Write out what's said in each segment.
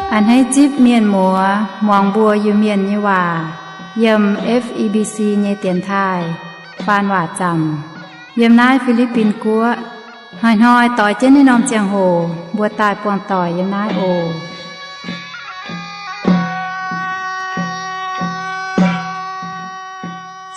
A'hneiv zipv mienh muoz muangx mbuo Iu-Mienh nyei waac yiem F E B C nyei dienx taaih faan waac zaamc yiem naaiv Fi^li^bin Guoqv. Hnoi-hnoi doix jienv naaiv norm ziangh hoc mbuo daaih buangh doic yiem naaiv oc.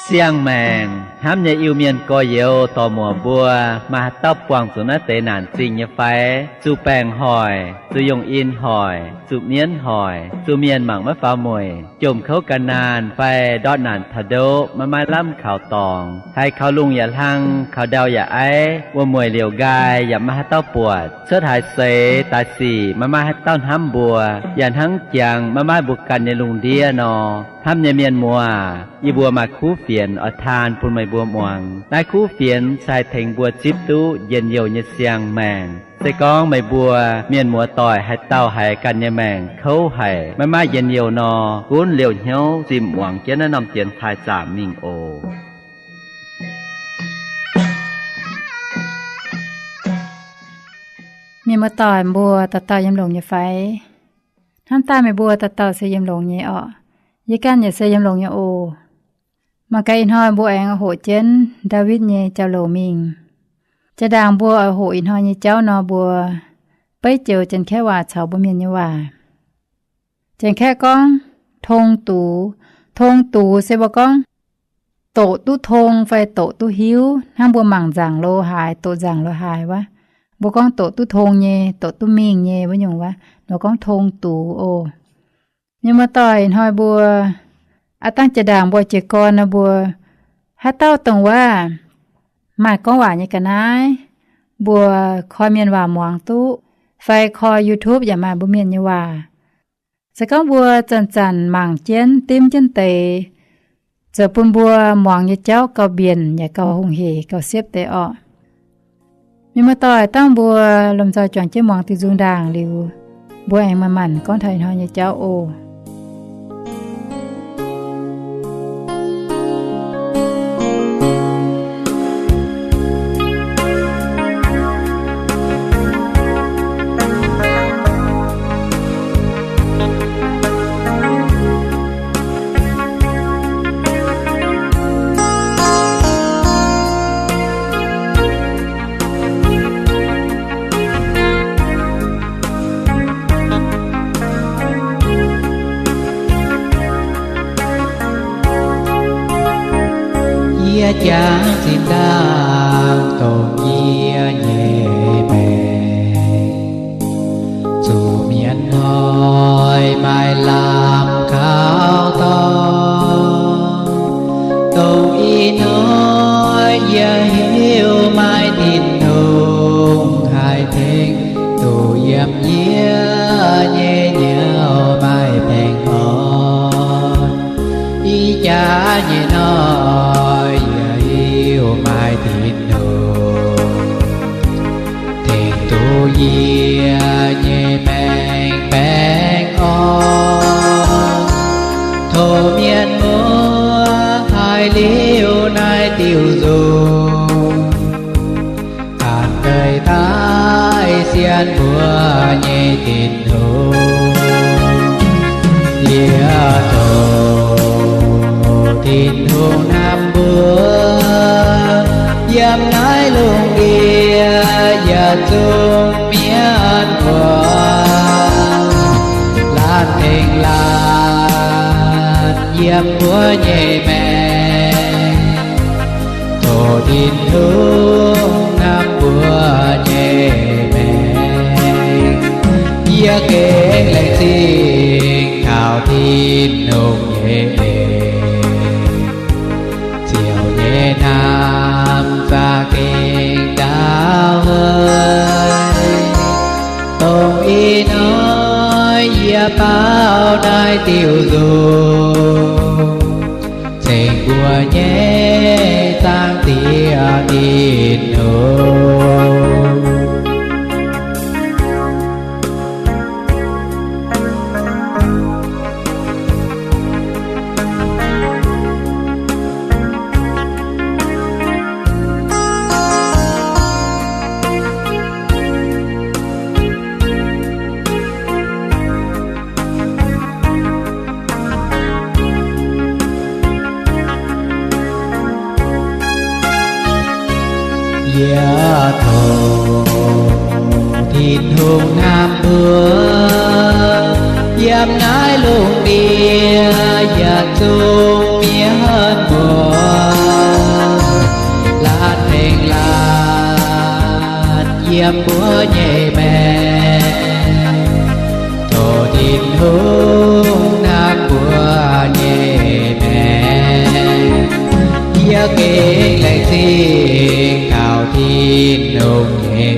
Siang-maengc hnamv nyei Iu-Mienh gorx-youz dorc-muoc mbuo, maaih haaix dauh buangh zuqc naaiv deix naanc zingh nyei fai? Zuqc baengc hoic, zuqc yongh in hoic, zuqc mienv hoic, zuqc mienh mangc maiv faaux mueic, jomc kouv ga'naanh fai ndortv naanc taux ndoqv maiv maaih lamh kaux dorngx, haiz kaux lungh yaac hlang, kaux ndau yaac aiv, wuom-mueic liouc nqaai yaac maiv maaih haaix dauh buatc, cuotv haaix seix daaih sic maiv maaih haaix dauh hnamv mbuo, yaac hnangv jangx maiv maaih mbuo ganh nyei lungh ndiev nor. Hnamv nyei mienh muoz, yie mbuo maaih kuv fienx oix taan bun meih mbuo muangx. Naaiv kuv fienx se haih tengx mbuo zipv duqv njien-youh nyei siang-maengc. Se gorngv meih mbuo mienh muoz-doic haaix dauh haiz ganh nyei maengc kouv haic, maiv maaih njien-youh nor, gunv liouh hnyouv zimh muangx jienv naaiv norm dienx taaih zaamc mingh oc. Mienh muoz-doic mbuo dauh dauh yiem longx nyei fai? Hnamv daaih meih mbuo dauh dauh se yiem longx nyei orqc. Yie ganh yaac se yiem longx nyei oc. Mangc gaax ih hnoi mbuo aengx hoqc jienv Ndaawitv nyei jauv-louc mingh. Jaa-ndaangc mbuo oix hoqc ih hnoi nyei jauv nor, mbuo beiv joux Janx-Kaeqv waac caux mbuo Mienh nyei waac. Janx-Kaeqv gorngv tong dux. Tong dux se mbuo gorngv doqc duqv tong fai doqc duqv hiuv, hnangv mbuo mangc nzaangc lo haaix, doqc nzaangc lo haaix wuov. Mbuo gorngv doqc duqv tong nyei, doqc duqv mingh nyei wuov nyungc wuov, nor gorngv tong dux oc. Mienh muoz-doic, ih hnoi mbuo aav dangh jaa-ndaangc mbuo jiez gorn nor, mbuo haaix dauh dongh wuov maaih gorngv waac nyei ga'naaiv, mbuo koi mienh waac muangx duqv, fai koi YouTube yaac maaih mbuo Mienh nyei waac. Se gorngv mbuo zanc-zanc mangc jienv, dimv jienv deix, zoux bun mbuo muangx nyei jauv gauh mbienc yaac gauh hungh hec gauh siepv deix orqc. Mienh muoz-doic, dangh mbuo lomh nzoih juangc jienv muangx diuh nzung ndaangc liuz, mbuo aengx manc-manc gorngv taux ih hnoi nyei jauv oc. Yie jangx zinh ndaangc dongh yie nyei maengc, zuqc mienh hnoi maaih lamh kaux dorngx. Dongh ih hnoi yie hiuv maaih Tin-Hungh haih tengx duqv yiem yie nyei nyouz maaih baengh orn. Ih jaax nyei hnoi yie hiuv maaih Tin-Hungh tengx duqv yie nyei maengc baengh orn. Tov mienh muoz haih liuz naaiv diuh nzung, ganh deix daaih sienx mbuo nyei Tin-Hungh. Yie zoux Tin-Hungh hnamv mbuo, yiem naaiv lungh ndiev yietc zungv mienh muoz, laanh tengx laanh yiem mbuo nyei maengc. Tov Tin-Hungh hnamv mbuo nyei maengc. Yie gengh laengz zingh taux Tin-Hungh nyei eix, ziouc nyei hnamv za'gengh ndaauv haic. Dongh ih hnoi yie baaux naaiv diuh nzung, ceng mbuo nyei Zaangc Diex Tin-Hungh. Yie tov Tin-Hungh hnamv mbuo, yiem naaiv lungh ndiev yietc zungv mienh muoz, laatc tengx laatc yiem mbuo nyei maengc. Tov Tin-Hungh hnamv mbuo nyei maengc. Yie gengh laengz zingh taux Tin-Hungh nyei,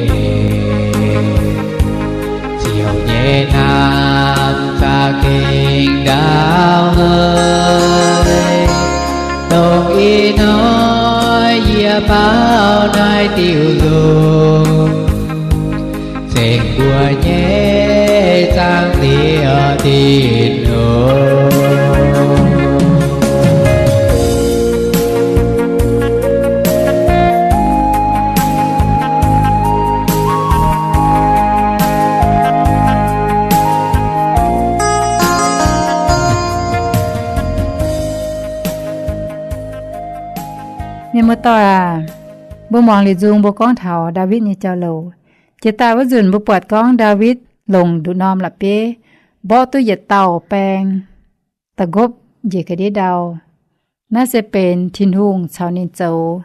ziouc nyei hnamv za'gengh ndaauv hnoi. Dongh ih hnoi yie baaux naaiv diuh nzung, ceng mbuo nyei Zaangc Diex Tin-Hungh. Mienh muoz-doic aac, mbuo muangx liuz nzung mbuo gorngv taux Ndaawitv nyei jauv-louc. Jiex daaih wuov nzunc mbuo buatc gorngv Ndaawitv longc nduqc norm la'bieiv mborqv duqv yietc dauh baeng da'nqopv njiec ga'ndiev ndau. Naaiv se benx Tin-Hungh caux ninh zoux,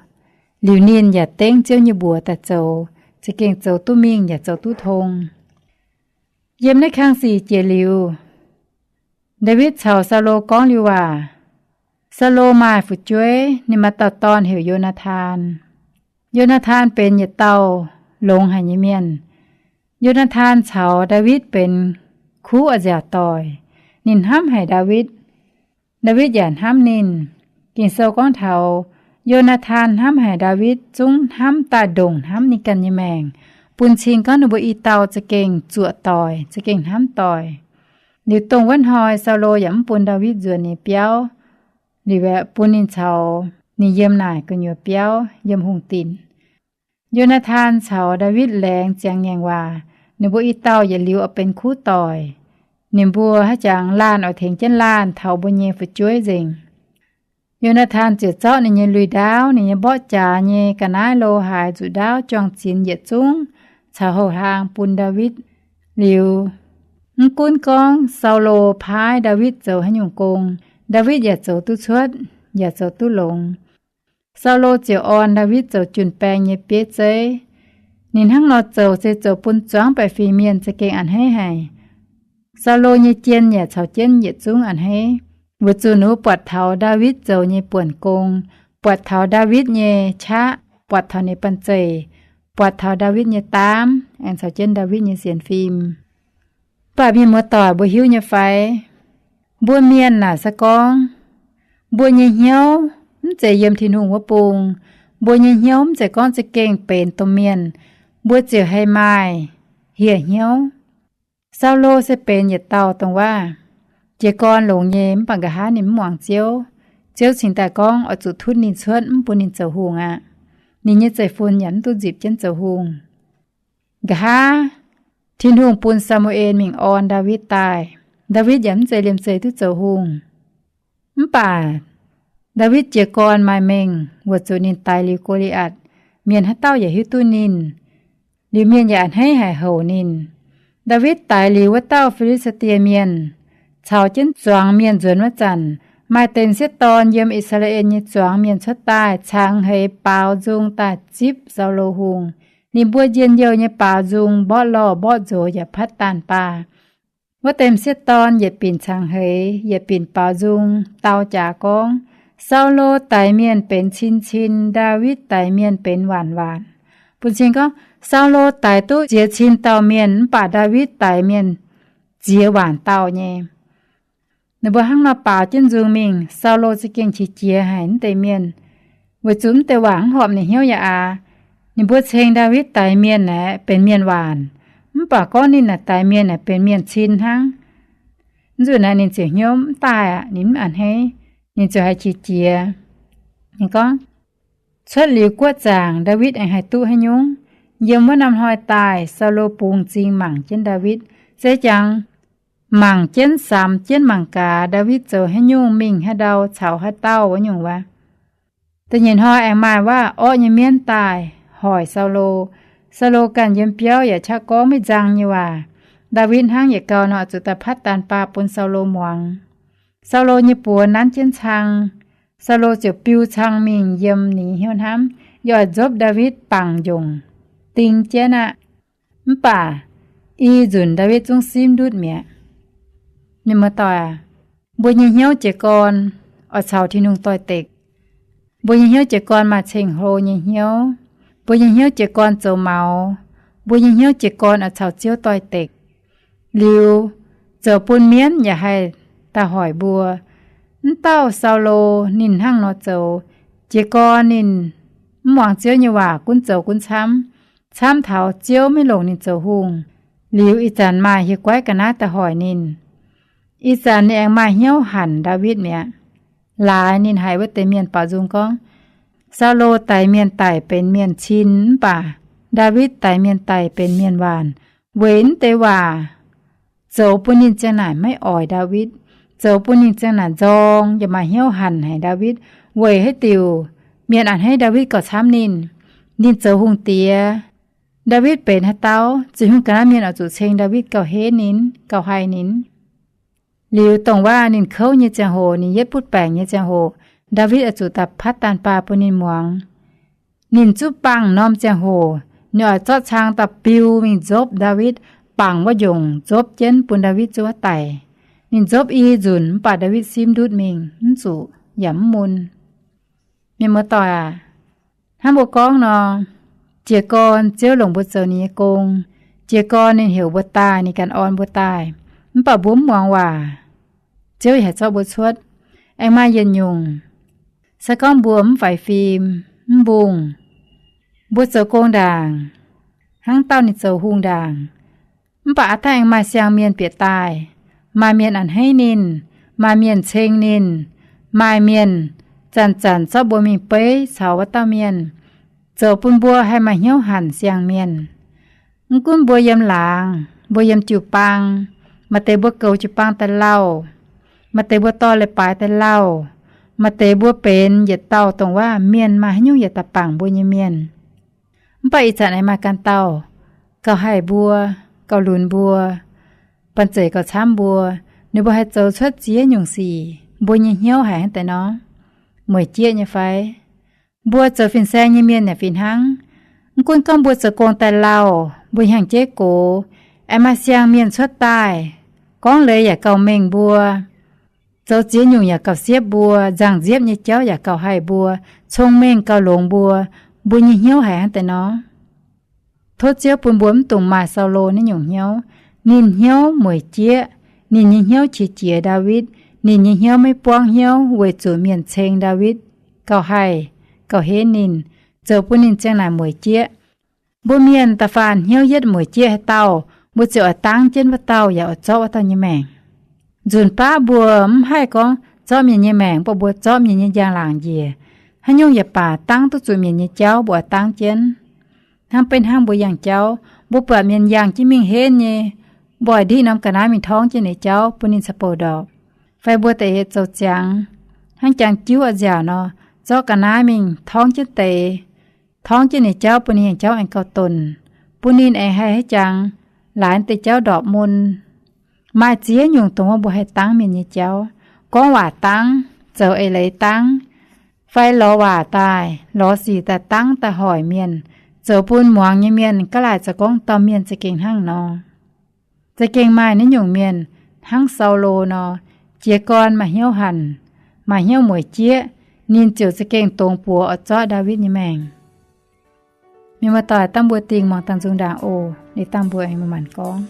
liuz ninh yaac dengv Ziouv nyei mbuox daaih zoux, za'gengh zoux duqv mingh yaac zoux duqv tong. Yiem naaiv kang sic jiex liuz, Ndaawitv caux Saulo gorngv liuz waac. Saulo maaih fu'jueiv, ninh maaih dauh dorn heuc Yo^naa^tan. Yo^naa^tan benx yietc dauh longx haic nyei mienh. Yo^naa^tan caux Ndaawitv benx kuv oix nziaauc doic. Ninh hnamv haic Ndaawitv. Ndaawitv yaac hnamv ninh. Ging-Sou gorngv taux Yo^naa^tan hnamv haic Ndaawitv, zungv hnamv daaih ndongc hnamv ninh ganh nyei maengc, bun cing gorngv ninh mbuo i dauh za'gengh zuoqc doic, za'gengh hnamv doic. Liuz dongh wuov hnoi Saulo yaac mv bun Ndaawitv nzuonx ninh nyei biauv. Liuz aeqv, bun ninh caux ninh yiem naaic gu'nyuoz biauv yiem hungh dinc. Yo^naa^tan caux Ndaawitv laengz ziangx ngaengc waac, ninh mbuo i dauh yietc liuz oix benx kuv doic. Ninh mbuo haaix jangx laanh oix tengx jienv laanh taux mbuo nyei fu'jueiv nzengc. Yo^naa^tan ziouc zorqv ninh nyei lui-ndaauv, ninh nyei mborqv jaax nyei ga'naaiv lo haaix nzuqc ndaauv juang-zinx yietc zungv caux houh hlaang bun Ndaawitv. Liuz, mv gunv gorngv Saulo paaiv Ndaawitv zoux haaix nyungc gong, Ndaawitv yaac zoux duqv cuotv, yaac zoux duqv longx. Saulo ziouc orn Ndaawitv zoux jun-baeng nyei bieiv zeiv. Ninh hnangv nor zoux se zoux bun zuangx baeqc fingx mienh za'gengh a'hneiv haic. Saulo nyei jien yaac caux jienv yietc zungv a'hneiv, weic zuqc ninh mbuo buatc taux Ndaawitv zoux nyei buonc gong, buatc taux Ndaawitv nyei qaqv, buatc taux ninh banh zeic, buatc taux Ndaawitv nyei daamv, aengx caux jienv Ndaawitv nyei sienx fim. Mv baac mienh muoz-doic, mbuo hiuv nyei fai? Mbuo mienh naaic se gorngv, mbuo nyei hnyouv mv zeiz yiem Tin-Hungh wuov bung. Mbuo nyei hnyouv mv zeiz gorngv za'gengh benx domh mienh, mbuo ziouc haih maaih hieh hnyouv. Saulo se benx yietc dauh dongh waac jiez gorn longx nyei, mv baac nqa'haav ninh mv muangx Ziouv. Ziouv cingx daaih gorngv oix zuqc tutv ninh cuotv, mv bun ninh zoux hungh aqv. Ninh nyei zeiv-fun yaac mv duqv nzipc jienv zoux hungh. Nqa'haav Tin-Hungh bun Saa^mu^en mingh orn Ndaawitv daaih, Ndaawitv yaac mv zeiz liemh zeih duqv zoux hungh. Mv baac Ndaawitv jiez gorn maaih mengh weic zuqc ninh daix liuz Go^li^atc. Mienh haaix dauh yaac hiuv duqv ninh, liuz mienh yaac a'hneiv haic houc ninh. Ndaawitv daix liuz wuov dauh Fi^li^saa^die Mienh caux jienv zuangx mienh nzuonx wuov zanc, maaih deix m'sieqv dorn yiem I^saa^laa^en nyei zuangx mienh cuotv daaih cangx heix baaux nzung daaih zipv Saulo Hungh. Ninh mbuo njien-youh nyei baaux nzung mborqv lorh mborqv nzox yaac patv daanh baah. Wuov deix m'sieqv dorn yietc binc cangx heix, yietc binc baaux nzung dau jaax gorngv, Saulo daix mienh benx cin-cin, Ndaawitv daix mienh benx waanc-waanc. Bun cing gorngv, Saulo daix duqv ziex cin dauh mienh, mv baac Ndaawitv daix mienh ziex waanc dauh nyei. Ninh mbuo hnangv nor baaux jienv nzung mingh, Saulo za'gengh qiex jiez haic mv deix mienh, weic zuqc mv deix waac mv horpc ninh hnyouv yaac aav. Ninh mbuo ceng Ndaawitv daix mienh aeqv, benx mienh waanc, mv baac gorngv ninh naaic daix mienh aeqv, benx mienh cin hnangv. Mv zuqc naaic ninh ziouc hnyouv mv daaih aqv, ninh mv a'hneiv, ninh ziouc haiz qiex jiez. Ninh gorngv, cuotv liuz guoqv zaangc, Ndaawitv aengx haih duqv haaix nyungc? Yiem wuov norm hnoi daaih, Saulo bungx m'zing mangc jienv Ndaawitv, se jangx mangc jienv, samx jienv mangc gaax Ndaawitv zoux haaix nyungc, mingh haaix ndau, caux haaix dauh wuov nyungc wuov. Da'nyeic hnoi aengx maaih waac-orqv nyei mienv daaih, hoic Saulo. Saulo ganh yiem biauv yaac qaqv gorngv maiv nzang nyei waac. Ndaawitv hnangv yietc gau nor oix zuqc daaih patv daanh baa bun Saulo muangx. Saulo nyei buoz nanv jienv cang. Saulo ziouc biu cang mingh yiem ninh hnyouv hnamv, yaac oix nzopv Ndaawitv bangc njongc ding jienv aqv. Mv baac i nzunc Ndaawitv zungv simv ndutv mi'aqv. Mienh muoz-doic aac, mbuo nyei hnyouv jiez gorn oix caux Tin-Hungh doix-dekc. Mbuo nyei hnyouv jiez gorn maaih ceng-hlo nyei hnyouv. Mbuo nyei hnyouv jiez gorn zoux maux. Mbuo nyei hnyouv jiez gorn oix caux Ziouv doix-dekc. Liuz, zoux bun mienv yaac haih daaih hoic mbuo. Mv dauh Saulo ninh hnangv nor zoux. Jiez gorn ninh mv muangx Ziouv nyei waac, gunv zoux gunv camv, camv taux Ziouv maiv longc ninh zoux hungh. Liuz ih zanc maaih hieh guaiv ga'naaiv daaih hoic ninh. Ih zanc ninh aengx maaih hnyouv hanc Ndaawitv mi'aqv. Laaix ninh haiz wuov deix mienh baaux nzung gorngv, Saulo daix mienh daic benx mienh cin, mv baac Ndaawitv daix mienh daic benx mienh waanc. Weic naaiv deix waac zoux bun ninh ziang naaic maiv oix Ndaawitv, zoux bun ninh ziang naaic nzorng yaac maaih hnyouv hanc haic Ndaawitv. Weic haaix diuc? Mienh a'hneiv Ndaawitv gauh camv ninh. Ninh zoux hungh diex. Ndaawitv benx haaix dauh? Ziouv Tin-Hungh ganh naaiv mienh oix zuqc ceng Ndaawitv gauh henv ninh, gauh haih ninh. Liuz dongh waac ninh kouv nyei ziangh hoc, ninh yietv butv baengc nyei ziangh hoc, Ndaawitv oix zuqc daaih patv daanh baa bun ninh muangx. Ninh zuqc bangc norm ziangh hoc, ninh oix zorqv cang daaih biu mingh nzopv Ndaawitv, bangc wuov njongc nzopv jienv bun Ndaawitv zuov daic. Ninh nzopv i nzunc mv baac Ndaawitv simv ndutv mingh mv zuqc yaac mv mun. Mienh muoz-doic aac, hnangv mbuo gorngv nor, jiez gorn Ziouv longc mbuo zoux ninh nyei gong. Jiez gorn ninh heuc mbuo daaih, ninh ganh orn mbuo daaih. Mv baac mbuo mv muangx waac, Ziouv yaac haih zorqv mbuo cuotv. Aengx maaih yietc nyungc, se gorngv mbuo mv faix fim, mv mbungh, mbuo zoux gong ndaangc, hnangv dauh ninh zoux hungh ndaangc, mv baac a'dangh aengx maaih siang-mienh bieqc daaih. Maaih mienh a'hneiv ninh, maaih mienh ceng ninh, maaih mienh zanc-zanc zorqv mbuo mingh beiv caux wuov dauh mienh, zoux bun mbuo haih maaih hnyouv hanc siang-mienh. Mv gunv mbuo yiem laangz, mbuo yiem jiu-baang, maaih deix mbuo goux jiu-baang daaih lauh, maaih deix mbuo dorh leiz-baaix daaih lauh, maaih deix mbuo benx yietc dauh dongh waac mienh maaih haaix nyungc yaac daaih bangc mbuo nyei mienh. Mv baac ih zanc aengx maaih ganh dauh gauh haih mbuo, gauh lunx mbuo, banh zeic gauh camv mbuo. Ninh mbuo haih zoux cuotv ziex nyungc sic. Mbuo nyei hnyouv haiz hnangv deix nor, mueic jieqv nyei fai? Mbuo zoux fin-saeng nyei mienh yaac fih hnangv. Mv gunv gorngv mbuo zoux gong daaih lauh, mbuo hnyangx-jeiv gox, aengx maaih siang-mienh cuotv daaih, gorngv leiz yaac gauh mengh mbuo, zoux ziex nyungc yaac gauh siepv mbuo, nzangc-nziepv nyei jauv yaac gauh haih mbuo, cong-mengh gauh longx mbuo, mbuo nyei hnyouv haiz hnangv deix nor? Tov Ziouv bun mbuo mv dungx maaih Saulo naaiv nyungc hnyouv. Ninh hnyouv mueic jieqv, ninh nyei hnyouv qiex jiez Ndaawitv, ninh nyei hnyouv maiv buangv hnyouv weic zuqc mienh ceng Ndaawitv gauh haih, gauh henv ninh, zoux bun ninh ziang naaic mueic jieqv. Mbuo mienh da'faanh hnyouv yietv mueic jieqv haaix dauh, mbuo ziouc oix dangv jienv wuov dauh yaac oix zorqv wuov dauh nyei maengc. Nzunc baav mbuo mv haih gorngv zorqv mienh nyei maengc, mv baac mbuo zorqv mienh nyei njang-laangc njiec. Haaix nyungc yaac baac dangv duqv zuqc mienh nyei jauv, mbuo oix dangv jienv. Hnangv beiv hnangv mbuo yangh jauv, mbuo buatc mienh yangh jienv mingh henv nyei, mbuo oix ndiqv norm ga'naaiv mingh torngv jienv ninh nyei jauv bun ninh caux bouc ndorpc. Fai mbuo deix zoux ziangx, hnangv jangx jiuv oix nziaauc nor, zorqv ga'naaiv mingh torngv jienv deix, torngv jienv ninh nyei jauv bun ninh nyei jauv aengx gauh donc, bun ninh aengx haih haiv jangx laaix deix jauv ndorpc mun. Maaih ziex nyungc dongh wuov mbuo haih dangv mienh nyei jauv. Gorngv waac dangv, zoux eix leiz dangv, fai lorz waac daaih, lorz sic daaih dangv daaih hoic mienh, zoux bun muangx nyei mienh gaav laaic zoux gorngv dauh mienh za'gengh hnangv nor. Za'gengh maaih naaiv nyungc mienh hnangv Saulo nor, jiez gorn maaih hnyouv hanc, maaih hnyouv mueic jieqv, ninh ziouc za'gengh dongz buoz oix zorqv Ndaawitv nyei maengc. Mienh muoz-doic, dangh mbuo dingh muangx dangh nzung ndaangc oc. Liuz dangh mbuo aengx manc-manc gorngv.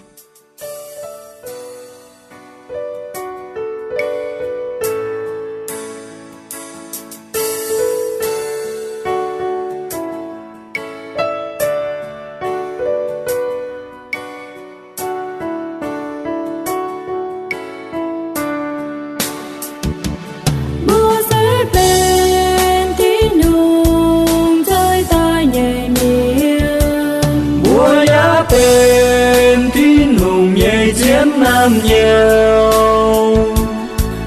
Mbuo se benx Tin-Hungh nzoih daaih nyei mienh. Mbuo yaac benx Tin-Hungh nyei ziex naamh nyouz.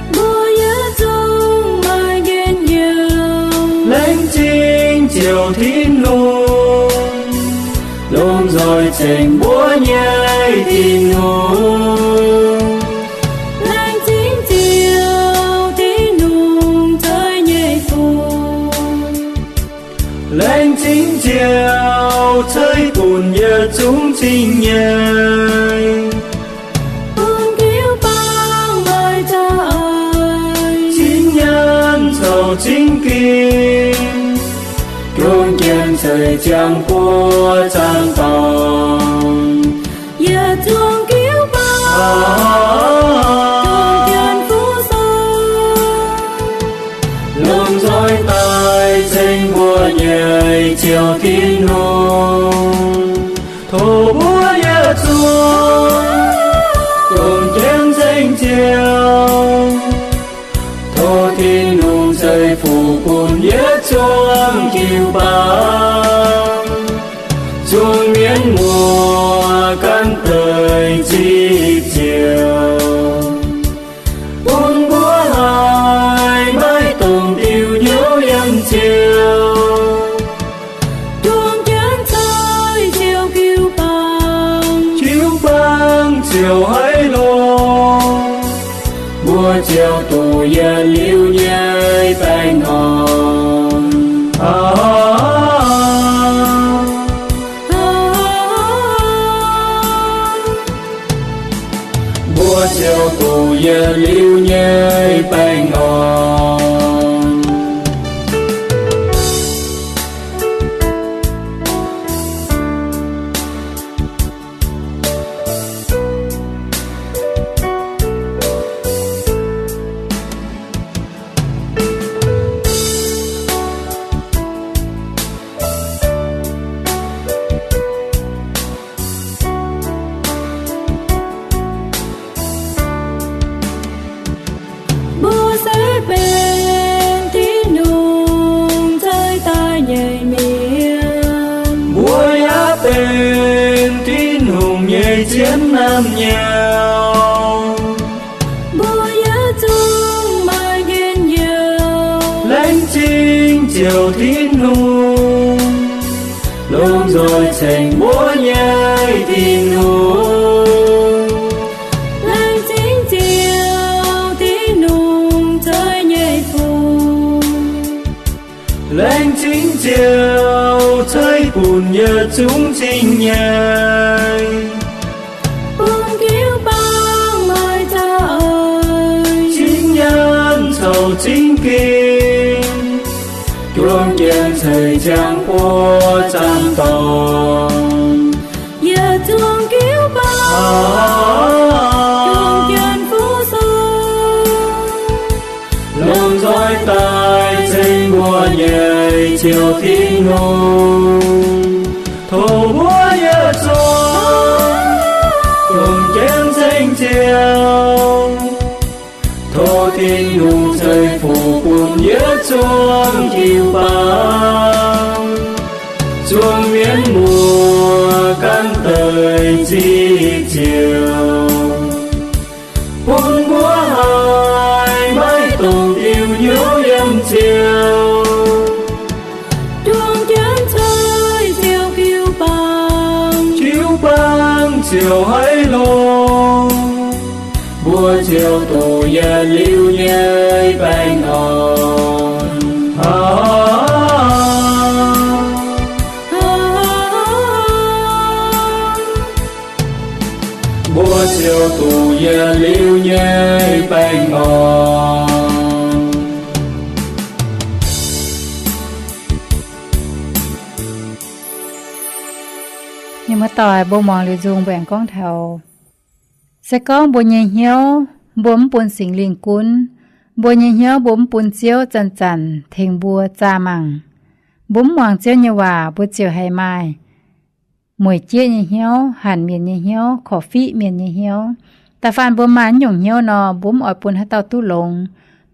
Mbuo yaac zungv maaih njien-youh laengz zingh Ziouv Tin-Hungh. ceng mbuo nyei Tin-Hungh. Laengz zingh Ziouv Tin-Hungh, zeiv nyei Fuqv. Laengz zingh Ziouv, ceix bun yietc zungv cing nyei. Bun jiu baang maaih za'eix, cing nyaanh caux cing ginh, juang jienv ceix ziangh buoz zaangc dorngx. Yietc zungv jiu baang, juang jienv fuqv sou, lomh nzoih daaih ceng mbuo nyei Ziouv Tin-Hungh. Tov mbuo yietc zungv juang jienv ceng Ziouv. Tov Tin-Hungh ceix fuqv bun yietc zungv jiu baang, zuangx mienh muoz gan deix zipv Ziouv, bun mbuo haiz maiv dungx diuh hnyouv yiem Ziouv. Juang jienv ceix Ziouv jiu baang, jiu baang ziouc haiz longx. Mbuo ziouc duqv yietc liuz nyei baengh orn. Mbuo ziouc duqv yietc liuz nyei baengh orn. Mbuo se benx Tin-Hungh ceix daaih nyei mienh. Mbuo yaac benx Tin-Hungh nyei zien naamh nyouz. Mbuo yietc zungv maaih njien-youh. Laengz zingh Ziouv Tin-Hungh, lomh nzoih ceng mbuo nyei Tin-Hungh. Laengz zingh Ziouv Tin-Hungh, ceix nyei Fuqv. Laengz zingh Ziouv, ceix bun yietc zungv cing nyei. Bun jiu-baang maaih za'eix, cing nyaanh caux cing-ging, juang jienv ceix ziangh buoz zaangc dorngx. Yietc zungv jiu-baang juang jienv fuqv sou, lomh nzoih daaih ceng mbuo nyei Ziouv Tin-Hungh. Tov mbuo yietc zungv juang jienv ceng Ziouv. Tov Tin-Hungh ceix fuqv bun yietc zungv jiu-baang, zuangx mienh muoz gan deix zipv Ziouv, bun mbuo haiz maiv dungx diuh hnyouv yiem Ziouv. Juang jienv ceix Ziouv jiu-baang, jiu-baang ziouc haiz longx. Mbuo ziouc duqv yietc liuz nyei baengh orn. Mbuo ziouc duqv yietc liuz nyei baengh orn. Mienh muoz-doic, mbuo muangx liuz nzung mbuo aengx gorngv taux, se gorngv mbuo nyei hnyouv mbuo mv bun Singx Lingh gunv, mbuo nyei hnyouv mbuo mv bun Ziouv zanc-zanc tengx mbuo zaah mangc, mbuo mv muangx Ziouv nyei waac, mbuo ziouc haiz maaih mueic jieqv nyei hnyouv, hanc mienh nyei hnyouv, korv-fiqv mienh nyei hnyouv. Da'faanh mbuo maaih naaiv nyungc hnyouv nor, mbuo mv oix bun haaix dauh duqv longx.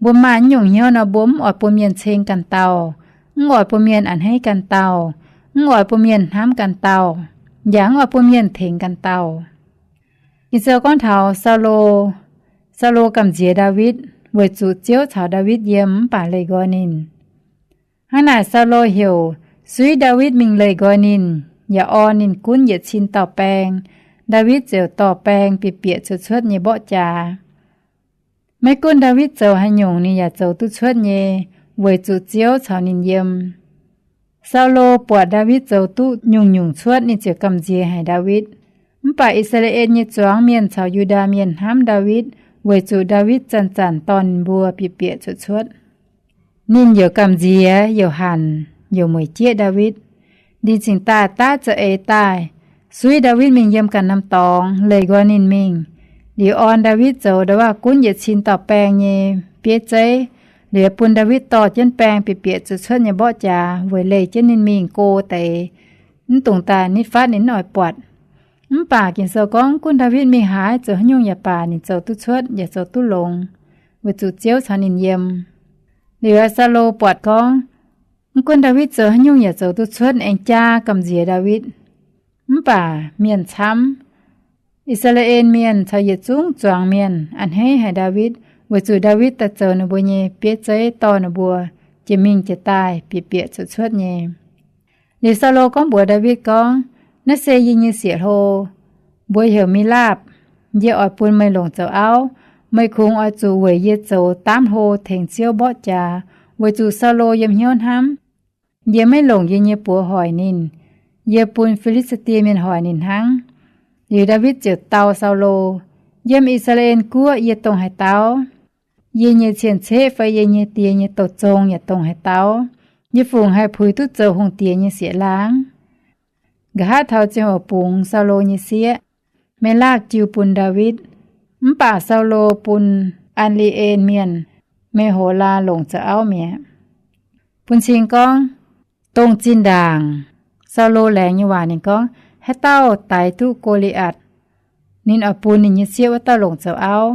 Mbuo maaih naaiv nyungc hnyouv nor, mbuo mv oix bun mienh ceng ganh dauh, mv oix bun mienh a'hneiv ganh dauh, mv oix bun mienh hnamv ganh dauh, yaac mv oix bun mienh tengx ganh dauh. Ging-Sou gorngv taux Saulo, Saulo gamh nziex Ndaawitv weic zuqc Ziouv caux Ndaawitv yiem mv baac leih nqoi ninh. Hnangv naaic Saulo heuc suiv Ndaawitv mingh leih nqoi ninh. yaac orn ninh gunv yietc cin dauh baeng. Ndaawitv ziouc dorh baeng bieqc bieqc cuotv cuotv nyei mborqv jaax. Maiv gunv Ndaawitv zoux haaix nyungc, ninh yaac zoux duqv cuotv nyei, weic zuqc Ziouv caux ninh yiem. Saulo buatc Ndaawitv zoux duqv nyungc-nyungc cuotv, ninh ziouc gamh nziex haic Ndaawitv. Mv baac I^saa^laa^en nyei zuangx mienh caux Yu^ndaa Mienh hnamv Ndaawitv, weic zuqc Ndaawitv zanc-zanc dorh ninh mbuo bieqc bieqc cuotv cuotv. Ninh youc gamh nziex, youc hanc, youc mueic jieqv Ndaawitv. Ninh cingx daaih daav za'eix daaih, suiv Ndaawitv mingh yiem ganh norm dorngx, leih nqoi ninh mingh. Liuz orn Ndaawitv zoux nda'wuov gunv yietc cin dauh baeng nyei bieiv zeiv, liuz bun Ndaawitv dorh jienv baeng bieqc bieqc cuotv cuotv nyei mborqv jaax weic leih jienv ninh mingh go deix, mv dungx daaih nitv fatv ninh mv oix buatc. Mv baac Ging-Sou gorngv, mv gunv Ndaawitv mingh haaix, zoux haaix nyungc yaac baac, ninh zoux duqv cuotv yaac zoux duqv longx, weic zuqc Ziouv caux ninh yiem. Liuz Saulo buatc gorngv, mv gunv Ndaawitv zoux haaix nyungc yaac zoux duqv cuotv, aengx jaa gamh nziex Ndaawitv. Mv baac mienh camv, I^saa^laa^en Mienh caux yietc zungv zuangx mienh a'hneiv haic Ndaawitv, weic zuqc Ndaawitv daaih zoux ninh mbuo nyei bieiv zeiv, dorh ninh mbuo jiex mingh jiex daaih bieqc bieqc cuotv cuotv nyei. Liuz Saulo gorngv mbuox Ndaawitv gorngv, Naaiv se yie nyei sieqv-hlo, mbuox heuc Melaapv. Yie oix bun meih longc zoux auv. Meih kungx oix zuqc weic yie zoux daamv hlo tengx Ziouv mborqv jaax, weic zuqc Saulo yiem hnyouv hnamv, Yie maiv longc yie nyei buoz hoic ninh. Yie bun Fi^li^saa^die Mienh hoic ninh hnangv. Liuz Ndaawitv ziouc dau Saulo, Yiem I^saa^laa^en Guoqv yie dongh haaix dauh? Yie nyei cien-ceqv fai yie nyei die nyei douh zong yaac dongh haaix dauh? Yie fungc haih puix duqv zoux hungh diex nyei sieqv-laangh? Nqa'haav taux ziangh hoc bungx Saulo nyei sieqv, Melaapv jiu bun Ndaawitv. Mv baac Saulo bun An^li^en Mienh, Me^ho^laa, longc zoux auv mi'aqv. Bun cing gorngv, dongh zinh ndaangc Saulo laengz nyei waac ninh gorngv, haaix dauh daix duqv Go^li^atc, ninh oix bun ninh nyei sieqv wuov dauh longc zoux auv.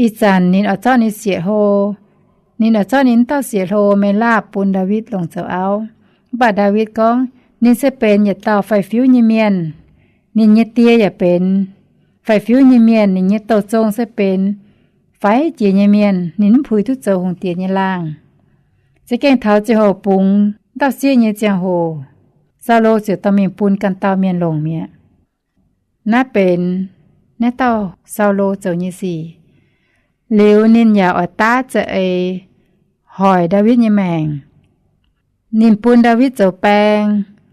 Ih zanc ninh oix zorqv ninh sieqv-hlo, ninh oix zorqv ninh dauh sieqv-hlo Melaapv bun Ndaawitv longc zoux auv. Mv baac Ndaawitv gorngv, ninh se benx yietc dauh faix-fiuv nyei mienh. Ninh nyei die yaac benx faix-fiuv nyei mienh. Ninh nyei douh zong se benx faix jiex nyei mienh. Ninh mv puix duqv zoux hungh diex nyei laangh. Za'gengh taux ziangh hoc bungx dauh sieqv nyei ziangh hoc, Saulo ziouc dorh mingh bun ganh dauh mienh longc mi'aqv. Naaiv benx naaiv dauh Saulo zoux nyei sic. Liuz ninh yaac oix daav za'eix hoic Ndaawitv nyei maengc. Ninh bun Ndaawitv zoux baeng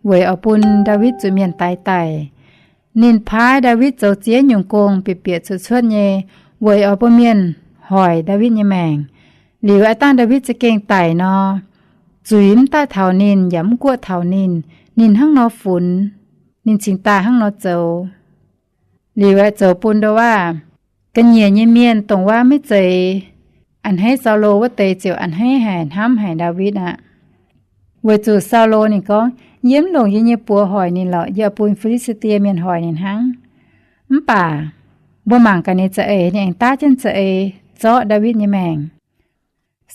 weic oix bun Ndaawitv zuqc mienh daix daic. Ninh paaiv Ndaawitv zoux ziex nyungc gong bieqc bieqc cuotv cuotv nyei, weic oix bun mienh hoic Ndaawitv nyei maengc. Liuz aav dangh Ndaawitv za'gengh daic nor, zuiz mv daaih taux ninh yaac mv guoqv taux ninh, ninh hnangv nor funx, ninh cingx daaih hnangv nor zoux. Liuz aeqv, zoux bun ndouv waav ga'nyiec nyei mienh dongh waav maiv zeiz a'hneiv Saulo wuov deix ziouc a'hneiv haic, hnamv haic Ndaawitv aqv. Weic zuqc Saulo ninh gorngv, Yie mv longc yie nyei buoz hoic ninh lorqc. Yie bun Fi^li^saa^die Mienh hoic ninh hnangv. Mv baac mbuo mangc gaax ninh za'eix, ninh aengx daav jienv za'eix zorqv Ndaawitv nyei maengc.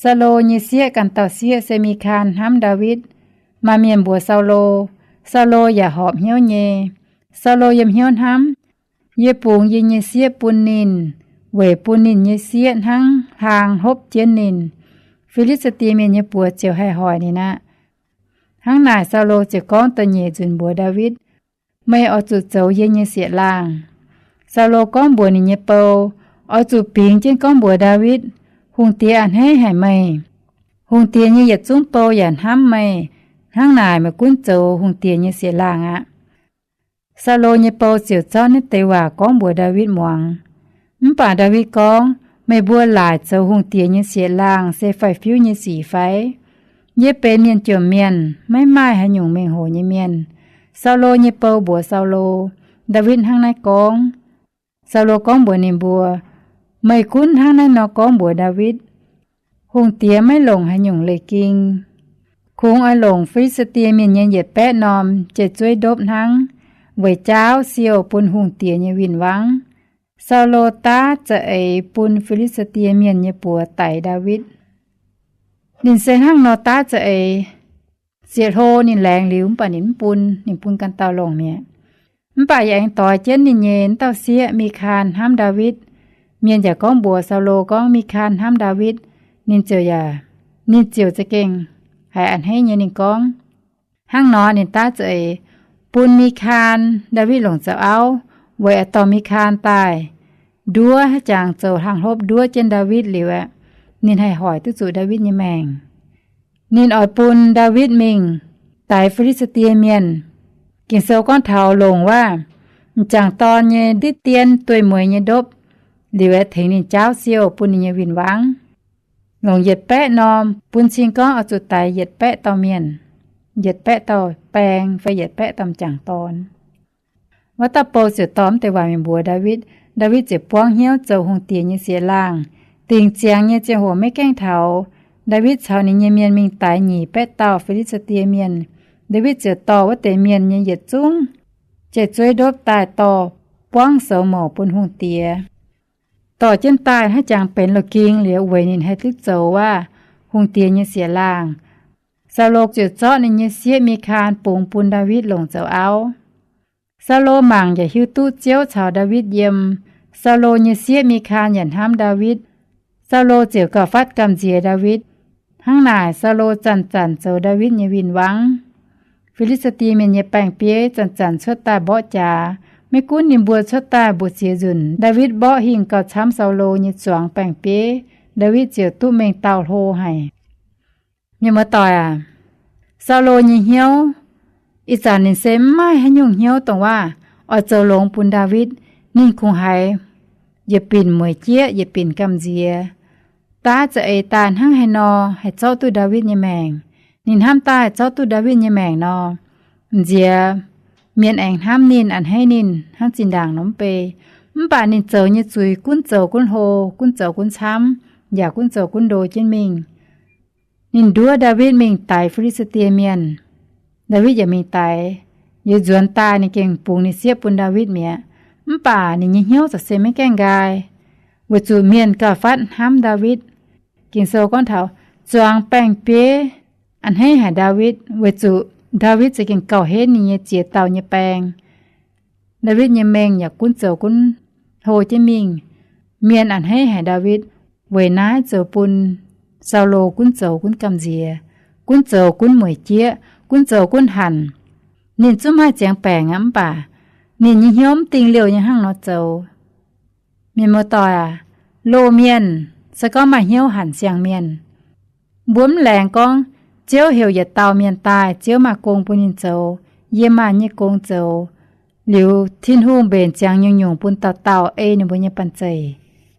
Saulo nyei sieqv ganh dauh sieqv se Mikaan hnamv Ndaawitv. Maaih mienh mbuox Saulo, Saulo yaac horpc hnyouv nyei. Saulo yiem hnyouv hnamv, Yie bungx yie nyei sieqv bun ninh weic bun ninh nyei sieqv hnangv hlaang hlopv jienv ninh. Fi^li^saa^die Mienh nyei buoz ziouc haih hoic ninh aqv. Hnangv naaic Saulo ziouc gorngv da'nyeic nzunc mbuox Ndaawitv, Meih oix zuqc zoux yie nyei sieqv-laangh. Saulo gorngv mbuox ninh nyei bou, Oix zuqc bingx jienv gorngv mbuox Ndaawitv, Hungh diex a'hneiv haic meih. Hungh diex nyei yietc zungv bou yaac hnamv meih. Hnangv naaic meih gunv zoux hungh diex nyei sieqv-laangh aqv. Saulo nyei bou ziouc zorqv naaiv deix waac gorngv mbuox Ndaawitv muangx. Mv baac Ndaawitv gorngv, Meih mbuo laaic zoux hungh diex nyei sieqv-laangh se faix-fiuv nyei sic fai? Yie benx mienh jomc mienh, maiv maaih haaix nyungc mengh hoc nyei mienh. Saulo nyei bou mbuox Saulo, Ndaawitv hnangv naaiv gorngv. Saulo gorngv mbuox ninh mbuo, Meih gunv hnangv naaiv nor gorngv mbuox Ndaawitv, Hungh diex maiv longc haaix nyungc leiz-ging. Kungx oix longc Fi^li^saa^die Mienh nyei yietc baeqv norm jai-zueiv ndopv hnangv, weic jaauv siouh bun hungh diex nyei win-wangv. Saulo daav za'eix bun Fi^li^saa^die Mienh nyei buoz daix Ndaawitv. Ninh se hnangv nor daav za'eix. Sieqv-hlo ninh laengz liuz mv baac ninh mv bun, ninh bun ganh dauh longc mi'aqv. Mv baac yaac aengx doix jienv ninh nyei wuov dauh sieqv Mikaan hnamv Ndaawitv. Mienh yaac gorngv mbuox Saulo gorngv Mikaan hnamv Ndaawitv. Ninh ziouc yaac, ninh ziouc za'gengh haiz a'hneiv nyei. Ninh gorngv, Hnangv nor ninh daav za'eix. bun Mikaan, Ndaawitv longc zoux auv, weic aengx dorh Mikaan daaih nduov, haaix jangx zoux hlang hlopv nduov jienv Ndaawitv liuz aeqv, ninh haih hoic duqv zuqc Ndaawitv nyei maengc. Ninh oix bun Ndaawitv mingh daix Fi^li^saa^die Mienh. Ging-Sou gorngv taux longc wuov m'jangc dorn nyei nditv dien dueiv-mueiz nyei ndopv liuz aeqv, tengx ninh jaauv siouh bun ninh nyei win-wangv. Longc yietc baeqv norm bun cing gorngv oix zuqc daix yietc baeqv dauh mienh, yietc baeqv dauh baeng fai yietc baeqv dauh m'jangc dorn. Wuov dauh bou ziouc dorh mv deix waac mingh mbuox Ndaawitv. Ndaawitv ziouc buangv hnyouv zoux hungh diex nyei sieqv-laangh. Dingc ziangx nyei ziangh hoc maiv gaengh taux, Ndaawitv caux ninh nyei mienh mingh daix nyic baeqv dauh Fi^li^saa^die Mienh. Ndaawitv ziouc dorh wuov deix mienh nyei yietc zungv jai-zueiv ndopv daaih dorh buangv soux mouc bun hungh diex. Dorh jienv daaih haaix jangx benx la'ging liuz weic ninh haih duqv zoux wuov hungh diex nyei sieqv-laangh. Saulo ziouc zorqv ninh nyei sieqv Mikaan bungx bun Ndaawitv longc zoux auv. Saulo mangc yaac hiuv duqv Ziouv caux Ndaawitv yiem. Saulo nyei sieqv Mikaan yaac hnamv Ndaawitv. Saulo ziouc gauh fatv gamh nziex Ndaawitv. Hnangv naaic, Saulo zanc-zanc zoux Ndaawitv nyei win-wangv. Fi^li^saa^die Mienh nyei baeng-bieiv zanc-zanc cuotv daaih mborqv jaax. Maiv gunv ninh mbuo cuotv daaih mbu'ziex nzunc, Ndaawitv mborqv hingh gauh camv Saulo nyei zuangx baeng-bieiv, Ndaawitv ziouc duqv mengh dauh hlo haic. Mienh muoz-doic aac, Saulo nyei hnyouv ih zanc ninh se mv maaih haaix nyungc hnyouv dongh waac oix zoux longx bun Ndaawitv. Ninh kungx haiz yietc binc mueic jieqv, yietc binc gamh nziex. Daav za'eix daaih hnangv haaix nor haih zorqv duqv Ndaawitv nyei maengc. Ninh hnamv daaih zorqv duqv Ndaawitv nyei maengc nor, nziex mienh aengx hnamv ninh, a'hneiv ninh hnangv zinh ndaangc nor mv bei. Mv baac ninh zoux nyei zuiz gunv zoux gunv hlo, gunv zoux gunv camv, yaac gunv zoux gunv ndo jienv mingh. Ninh nduov Ndaawitv mingh daix Fi^li^saa^die Mienh. Ndaawitv yaac mingh daix. Yie nzuonx daaih ninh gengh bungx ninh sieqv bun Ndaawitv mi'aqv. Mv baac ninh nyei hnyouv za'gengh maiv gaengh nqaai, weic zuqc mienh gauh fatv hnamv Ndaawitv. Ging-Sou gorngv taux zuangx baeng-bieiv a'hneiv haic Ndaawitv, weic zuqc Ndaawitv za'gengh gauh henv ninh nyei ziex dauh nyei baeng. Ndaawitv nyei mengh yaac gunv zoux gunv hlo jienv mingh. Mienh a'hneiv haic Ndaawitv weic naaiv zoux bun Saulo gunv zoux gunv gamh nziex, gunv zoux gunv mueic jieqv, gunv zoux gunv hanc. Ninh zungv maaih ziangx baengc aqv, mv baac ninh nyei hnyouv mv dingh liouh nyei hnangv nor zoux. Mienh muoz-doic aac, loz mienh se gorngv maaih hnyouv hanc siang-mienh. Mbuo mv laengz gorngv Ziouv heuc yietc dauh mienh daaih, Ziouv maaih gong bun ninh zoux, yiem maaih nyei gong zoux. Liuz Tin-Hungh mbenc ziangx nyungc-nyungc bun dauh dauh ei ninh mbuo nyei banh zeic,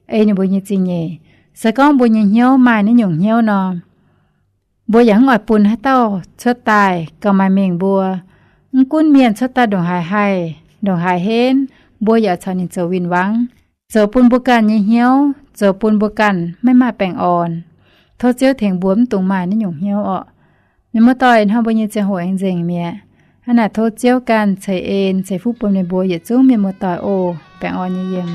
ei ninh mbuo nyei zingh nyeic. Se gorngv mbuo nyei hnyouv maaih naaiv nyungc hnyouv nor, mbuo yaac mv oix bun haaix dauh cuotv daaih gauh maaih mengh mbuo. Mv gunv mienh cuotv daaih ndongc haaix haih, ndongc haaix henv, mbuo yaac caux ninh zoux win-wangv, zoux bun mbuo ganh nyei hnyouv, zoux bun mbuo ganh maiv maaih baengh orn. Tov Ziouv tengx mbuo mv dungx maaih naaiv nyungc hnyouv orqc. Mienh muoz-doic, hnoi mbuo nyei ziangh hoc aengx nzengc mi'aqv. Hnangv naaic tov Ziouv ganh ceix en ceix fuqv bun meih mbuo yietc zungv mienh muoz-doic oc. Baengh orn nyei yiem.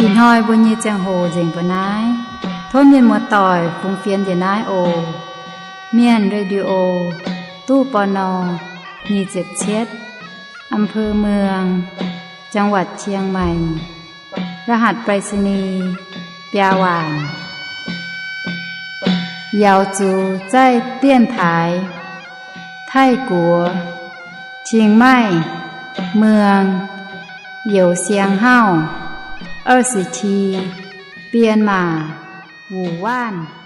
Ih hnoi mbuo nyei ziangh hoc nzengc mbuo naaiv. Tov mienh muoz-doic fungx fienx njiec naaiv oc. Mienh Radio, ตู้ ปณ. nyic ziepc cietv, อำเภอเมือง จังหวัดเชียงใหม่ รหัสไปรษณีย์ biaa waanc. 瑶族在电台 泰国 Chiang Mai เมือง Yeu Siang Hau 二十七 Myanmar 五万.